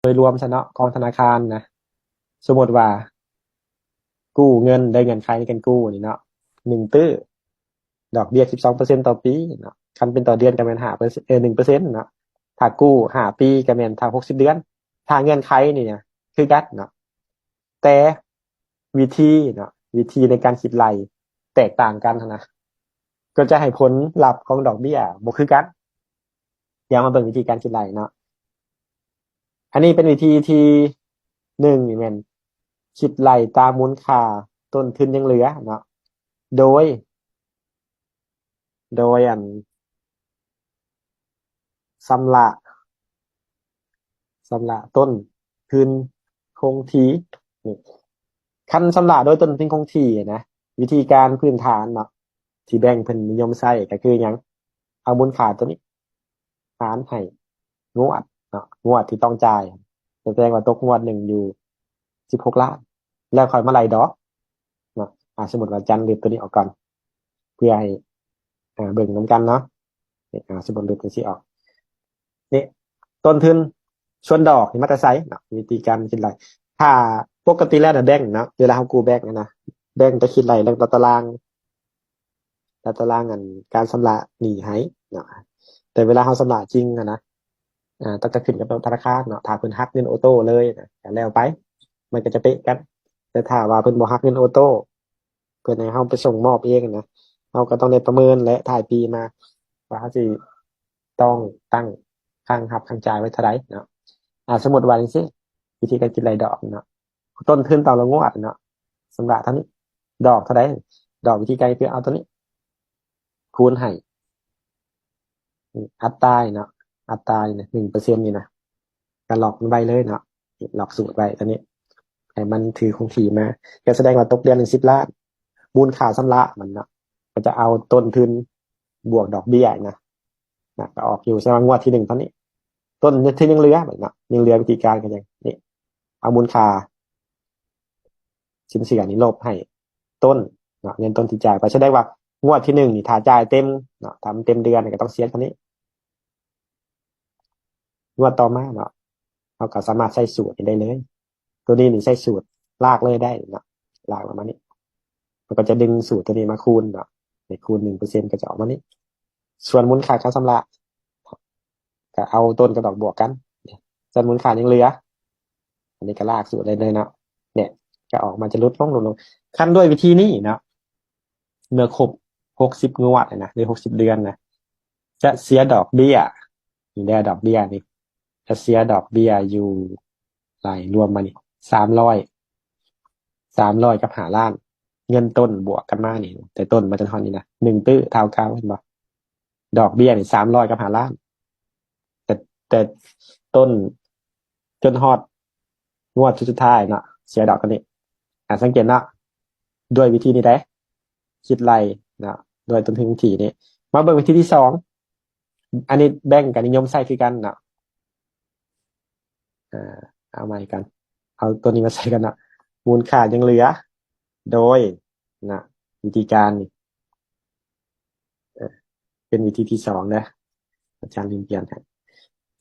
ໂດຍລວມຊະເນາະ ຂອງທະນາຄານນະ ສົມມຸດວ່າກູ້ເງິນ ໄດ້ເງື່ອນໄຂໃນການກູ້ນີ້ເນາະ ໜຶ່ງຕື້ ດອກເບ້ຍສິບສອງເປີເຊັນຕໍ່ປີເນາະ ຄັນເປັນຕໍ່ເດືອນກໍແມ່ນຫ້າເປີເຊັນ ເອີ ໜຶ່ງເປີເຊັນເນາະ ຖ້າກູ້ຫ້າປີກໍແມ່ນຖ້າຫົກສິບເດືອນ ຖ້າເງື່ອນໄຂນີ້ນະຄືກັນເນາະ ແຕ່ວິທີເນາະ ວິທີໃນການຄິດໄລ່ແຕກຕ່າງກັນຫັ້ນນະ ກໍຈະໃຫ້ຜົນລັບຂອງດອກເບ້ຍບໍ່ຄືກັນ. ດຽວມາເບິ່ງວິທີການຄິດໄລ່ເນາະ ອັນນີ້ເປັນວິທີທີໜຶ່ງ ນີ້ແມ່ນຄິດໄລ່ຕາມມູນຄ່າຕົ້ນທຶນຍັງເຫຼືອເນາະ ໂດຍ ໂດຍອັນ ຊຳລະ ຊຳລະຕົ້ນທຶນຄົງທີ່ນີ້ ຄັນຊຳລະໂດຍຕົ້ນທຶນຄົງທີ່ນະ ວິທີການພື້ນຖານເນາະ ທີ່ແບງເພິ່ນນິຍົມໃຊ້ກໍຄືຫຍັງ? ເອົາມູນຄ່າຕົວນີ້ຫານໃຫ້ງວດເນາະ ງວດທີ່ຕ້ອງຈ່າຍ ສະແດງວ່າຕົກງວດໜຶ່ງຢູ່ສິບຫົກລ້ານ ແລ້ວຄ່ອຍມາໄລ່ດອກເນາະ ອາ ສົມມຸດວ່າຈັນລຶບຕົວນີ້ອອກກ່ອນ ເພື່ອໃຫ້ ເບິ່ງນຳກັນເນາະ ນີ້ ອາ ສົມມຸດລຶບຈັ່ງຊີ້ອອກ ນີ້ ຕົ້ນທຶນ ສ່ວນດອກນີ້ມາແຕ່ໃສເນາະ ວິທີການຄິດໄລ່ ຖ້າປົກກະຕິແລ້ວນະ ແບງເນາະ ເວລາເຮົາກູ້ແບງນະ ແບງຈະຄິດໄລ່ແລ້ວຕາຕະລາງ ຕາຕະລາງອັນການຊຳລະໜີ້ໃຫ້ເນາະ ແຕ່ເວລາເຮົາຊຳລະຈິງຫັ້ນນະ ອາ ຕ້ອງກະຂຶ້ນກັບທະນາຄານເນາະ ຖ້າເພິ່ນຫັກເງິນໂອໂຕ້ເລີຍນະ ກໍແລ້ວໄປ ມັນກໍຈະເປະກັນ ແຕ່ຖ້າວ່າເພິ່ນບໍ່ຫັກເງິນໂອໂຕ້ ເພິ່ນໃຫ້ເຮົາໄປສົ່ງມອບເອງນະ ເຮົາກໍຕ້ອງໄດ້ປະເມີນ ແລະ ທ້າຍປີມາ ວ່າເຮົາຊິຕ້ອງຕັ້ງຄ້າງຮັບຄ້າງຈ່າຍໄວ້ເທົ່າໃດເນາະ ອາ ສົມມຸດວ່າຈັ່ງຊີ້ ວິທີການຄິດໄລ່ດອກເນາະ ຕົ້ນທຶນຕໍ່ລະງວດເນາະ ຊຳລະເທົ່ານີ້ ດອກເທົ່າໃດ? ດອກວິທີການຄືເອົາຕົວນີ້ຄູນໃຫ້ອັດຕາເນາະ ອັດຕານີ້ນະ ໜຶ່ງເປີເຊັນນີ້ນະ ກໍລັອກມັນໄວ້ເລີຍເນາະ ລັອກສູດໄວ້ຕົວນີ້ ໃຫ້ມັນຖືຄົງທີ່ມາ ກໍສະແດງວ່າຕົກເດືອນໜຶ່ງສິບລ້ານ ມູນຄ່າຊຳລະມັນເນາະ ກໍຈະເອົາຕົ້ນທຶນບວກດອກເບ້ຍນະ ນະ ກໍອອກຢູ່ ສະແດງວ່າງວດທີໜຶ່ງເທົ່ານີ້ ຕົ້ນທຶນຍັງເຫຼືອເນາະ ຍັງເຫຼືອ ວິທີການກໍຍັງນີ້ ເອົາມູນຄ່າສິນເຊື່ອນີ້ລົບໃຫ້ຕົ້ນເນາະ ເງິນຕົ້ນທີ່ຈ່າຍໄປ ສະແດງວ່າງວດທີໜຶ່ງນີ້ ຖ້າຈ່າຍເຕັມເນາະ ຖ້າມັນເຕັມເດືອນນີ້ ກໍຕ້ອງເສຍເທົ່ານີ້ ງວດຕໍ່ມາເນາະ ເຮົາກໍສາມາດໃຊ້ສູດນີ້ໄດ້ເລີຍ ຕົວນີ້ນີ້ໃຊ້ສູດລາກເລີຍໄດ້ເນາະ ລາກອອກມານີ້ ມັນກໍຈະດຶງສູດຕົວນີ້ມາຄູນເນາະ ໃຫ້ຄູນໜຶ່ງເປີເຊັນ ກໍຈະອອກມານີ້ ສ່ວນມູນຄ່າການຊຳລະ ກໍເອົາຕົ້ນກັບດອກບວກກັນ ສ່ວນມູນຄ່າຍັງເຫຼືອ ອັນນີ້ກໍລາກສູດໄດ້ເລີຍເນາະ ນີ້ກໍອອກມາຈະຫຼຸດລົງ ຫຼຸດລົງ ຄັນດ້ວຍວິທີນີ້ເນາະ ເມື່ອຄົບຫົກສິບງວດນະ ຫຼື ຫົກສິບເດືອນນະ ຈະເສຍດອກເບ້ຍ ນີ້ເດີ ດອກເບ້ຍນີ້ ຈະເສຍດອກເບ້ຍຢູ່ ໄລ່ລວມມານີ້ ສາມຮ້ອຍ ສາມຮ້ອຍກັບຫ້າລ້ານ ເງິນຕົ້ນບວກກັນມານີ້ ແຕ່ຕົ້ນມາຈົນຮອດນີ້ນະ ໜຶ່ງຕື້ເທົ່າເກົ່າ ເຫັນບໍ່? ດອກເບ້ຍນີ້ສາມຮ້ອຍກັບຫ້າລ້ານ ແຕ່ ແຕ່ຕົ້ນຈົນຮອດງວດສຸດທ້າຍເນາະ ເສຍດອກຕົວນີ້ ອາ ສັງເກດເນາະ ດ້ວຍວິທີນີ້ເດ້ ຄິດໄລ່ເນາະ ດ້ວຍຕົ້ນທຶນຄົງທີ່ນີ້ ມາເບິ່ງວິທີທີສອງ ອັນນີ້ແບງກໍນິຍົມໃຊ້ຄືກັນເນາະ ເອົາໃໝ່ກັນ ເອົາຕົວນີ້ມາໃສ່ກັນເນາະ ມູນຄ່າຍັງເຫຼືອ ໂດຍນະ ວິທີການນີ້ ເປັນວິທີທີສອງເດີ ອາຈານລືມປ່ຽນໃຫ້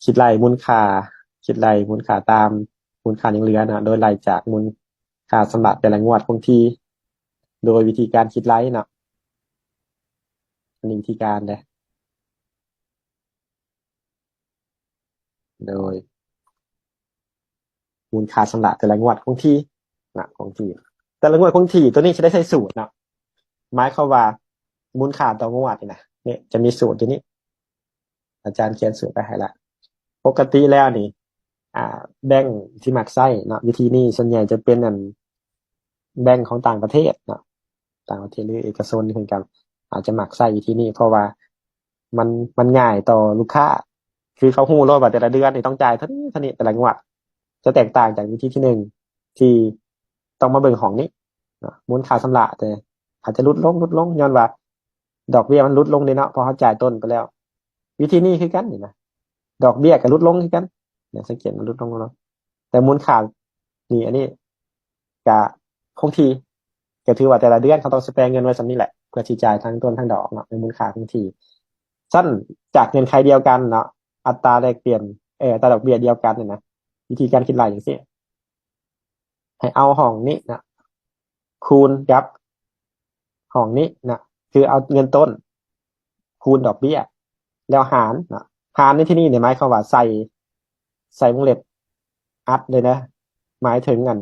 ຄິດໄລ່ມູນຄ່າ ຄິດໄລ່ມູນຄ່າຕາມມູນຄ່າຍັງເຫຼືອເນາະ ໂດຍໄລ່ຈາກມູນຄ່າຊຳລະແຕ່ລະງວດຄົງທີ່ ໂດຍວິທີການຄິດໄລ່ເນາະ ອັນນີ້ວິທີການເດ້ ໂດຍມູນຄ່າຊຳລະແຕ່ລະງວດຄົງທີ່ນະ ຄົງທີ່ ແຕ່ລະງວດຄົງທີ່ ຕົວນີ້ຈະໄດ້ໃຊ້ສູດເນາະ ໝາຍຄວາມວ່າມູນຄ່າຕໍ່ງວດນີ້ນະ ນີ້ຈະມີສູດຢູ່ນີ້ ອາຈານຂຽນສູດໄວ້ໃຫ້ລະ ປົກກະຕິແລ້ວນີ້ ອາ ແບງທີ່ມັກໃຊ້ເນາະ ວິທີນີ້ສ່ວນໃຫຍ່ຈະເປັນອັນ ແບງຂອງຕ່າງປະເທດເນາະ ຕ່າງປະເທດ ຫຼື ເອກະຊົນເພິ່ນກໍອາດຈະມັກໃຊ້ວິທີນີ້ ເພາະວ່າມັນ ມັນງ່າຍຕໍ່ລູກຄ້າ ຄືເຂົາຮູ້ໂລດວ່າແຕ່ລະເດືອນນີ້ຕ້ອງຈ່າຍເທົ່ານີ້ເທົ່ານີ້ ແຕ່ລະງວດ ຈະແຕກຕ່າງຈາກວິທີທີໜຶ່ງ ທີ່ຕ້ອງມາເບິ່ງຫ້ອງນີ້ເນາະ ມູນຄ່າຊຳລະ ແຕ່ອາດຈະຫຼຸດລົງ ຫຼຸດລົງ ຍ້ອນວ່າດອກເບ້ຍມັນຫຼຸດລົງເດ້ເນາະ ເພາະເຮົາຈ່າຍຕົ້ນໄປແລ້ວ ວິທີນີ້ຄືກັນນີ້ນະ ດອກເບ້ຍກໍຫຼຸດລົງຄືກັນ ສັງເກດມັນຫຼຸດລົງເນາະ ແຕ່ມູນຄ່ານີ້ ອັນນີ້ກະຄົງທີ່ ກະຖືວ່າແຕ່ລະເດືອນເຂົາຕ້ອງສະແປງເງິນໄວ້ສ່ຳນີ້ແຫຼະ ເພື່ອຊິຈ່າຍທັງຕົ້ນທັງດອກເນາະ ໃນມູນຄ່າຄົງທີ່. ຊັ້ນຈາກເງື່ອນໄຂດຽວກັນເນາະ ອັດຕາແລກປ່ຽນ ເອີ ອັດຕາດອກເບ້ຍດຽວກັນນີ້ນະ ວິທີການຄິດໄລ່ຈັ່ງຊີ້ ໃຫ້ເອົາຫ້ອງນີ້ນະ ຄູນກັບຫ້ອງນີ້ນະ ຄືເອົາເງິນຕົ້ນຄູນດອກເບ້ຍ ແລ້ວຫານນະ. ຫານໃນທີ່ນີ້ນີ້ໝາຍຄວາມວ່າໃສ່ ໃສ່ວົງເລັບອັດເລີຍນະ ໝາຍເຖິງອັນ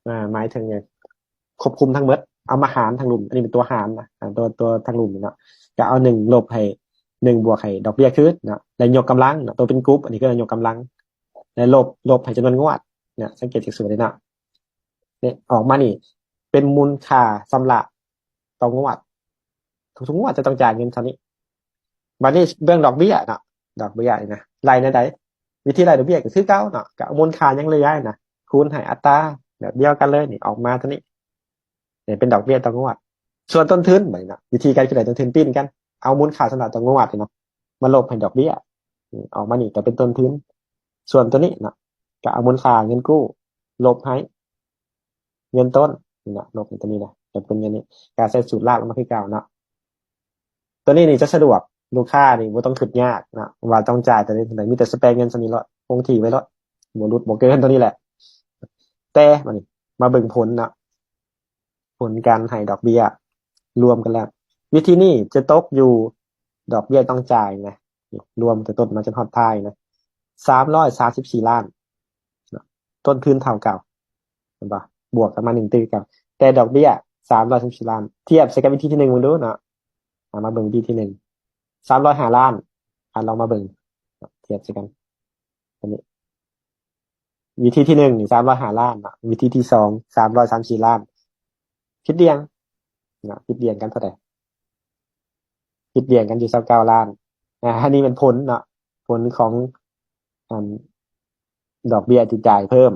ອາ ໝາຍເຖິງຫຍັງ ຄວບຄຸມທັງໝົດ ເອົາມາຫານທາງລຸ່ມ. ອັນນີ້ເປັນຕົວຫານນະ ອາ ຕົວ ຕົວທາງລຸ່ມນີ້ເນາະ ກະເອົາໜຶ່ງລົບໃຫ້ ໜຶ່ງບວກໃຫ້ດອກເບ້ຍຄືນເນາະ ແລ້ວຍົກກຳລັງເນາະ ໂຕເປັນກຸບ ອັນນີ້ຄືຍົກກຳລັງ ແລ້ວລົບ ລົບໃຫ້ຈຳນວນງວດເນາະ. ສັງເກດຈາກສູດນີ້ເນາະ ນີ້ອອກມານີ້ເປັນມູນຄ່າຊຳລະຕໍ່ງວດ ທຸກໆງວດຈະຕ້ອງຈ່າຍເງິນເທົ່ານີ້. ບັດນີ້ເບິ່ງດອກເບ້ຍເນາະ ດອກເບ້ຍນີ້ນະ ໄລ່ແນວໃດ? ວິທີໄລ່ດອກເບ້ຍກໍຄືເກົ່າເນາະ ກໍເອົາມູນຄ່າຍັງເຫຼືອນະ ຄູນໃຫ້ອັດຕາແບບດຽວກັນເລີຍ ນີ້ອອກມາເທົ່ານີ້ ນີ້ເປັນດອກເບ້ຍຕໍ່ງວດ. ສ່ວນຕົ້ນທຶນ ບັດນີ້ເນາະ ວິທີການຄິດໄລ່ຕົ້ນທຶນປີ້ນກັນ ເອົາມູນຄ່າຊຳລະຕໍ່ງວດນີ້ເນາະ ມາລົບໃຫ້ດອກເບ້ຍ ນີ້ອອກມານີ້ກໍເປັນຕົ້ນທຶນ. ສ່ວນຕົວນີ້ເນາະ ກໍເອົາມູນຄ່າເງິນກູ້ລົບໃຫ້ ເງິນຕົ້ນນີ້ນະ ລົບໃຫ້ຕົວນີ້ນະ ຈະເປັນຢ່າງນີ້ ກະໃຊ້ສູດລາກອອກມາຄືເກົ່າເນາະ. ຕົວນີ້ນີ້ຈະສະດວກ ລູກຄ້ານີ້ບໍ່ຕ້ອງຄິດຍາກເນາະ ວ່າຕ້ອງຈ່າຍຕົວນີ້ເທົ່າໃດ ມີແຕ່ສະແປເງິນສ່ຳນີ້ໂລດ ຄົງທີ່ໄວ້ໂລດ ບໍ່ຫຼຸດບໍ່ເກີນຕົວນີ້ແຫຼະ. ແຕ່ບັດນີ້ມາເບິ່ງຜົນເນາະ ຜົນການໃຫ້ດອກເບ້ຍລວມກັນແລ້ວ ວິທີນີ້ຈະຕົກຢູ່ ດອກເບ້ຍຕ້ອງຈ່າຍນະ ລວມແຕ່ຕົ້ນມາຈົນຮອດທ້າຍນະ ສາມຮ້ອຍສາມສິບສີ່ລ້ານເນາະ ຕົ້ນທຶນເທົ່າເກົ່າ ເຫັນບໍ່? ບວກກັນມາໜຶ່ງຕື້ເກົ່າ ແຕ່ດອກເບ້ຍສາມຮ້ອຍສາມສິບສີ່ລ້ານ. ທຽບໃສ່ກັບວິທີທີໜຶ່ງເບິ່ງດູເນາະ ເອົາມາເບິ່ງວິທີທີໜຶ່ງ ສາມຮ້ອຍຫ້າລ້ານ. ອາ ລອງມາເບິ່ງ ທຽບໃສ່ກັນ ອັນນີ້ ວິທີທີໜຶ່ງນີ້ສາມຮ້ອຍຫ້າລ້ານເນາະ ວິທີທີສອງສາມຮ້ອຍສາມສິບສີ່ລ້ານ ຜິດດ່ຽງເນາະ ຜິດດ່ຽງກັນເທົ່າໃດ? ຜິດດ່ຽງກັນຢູ່ຊາວເກົ້າລ້ານ. ອາ ອັນນີ້ແມ່ນຜົນເນາະ ຜົນຂອງ ອັນ ດອກເບ້ຍທີ່ຈ່າຍເພີ່ມ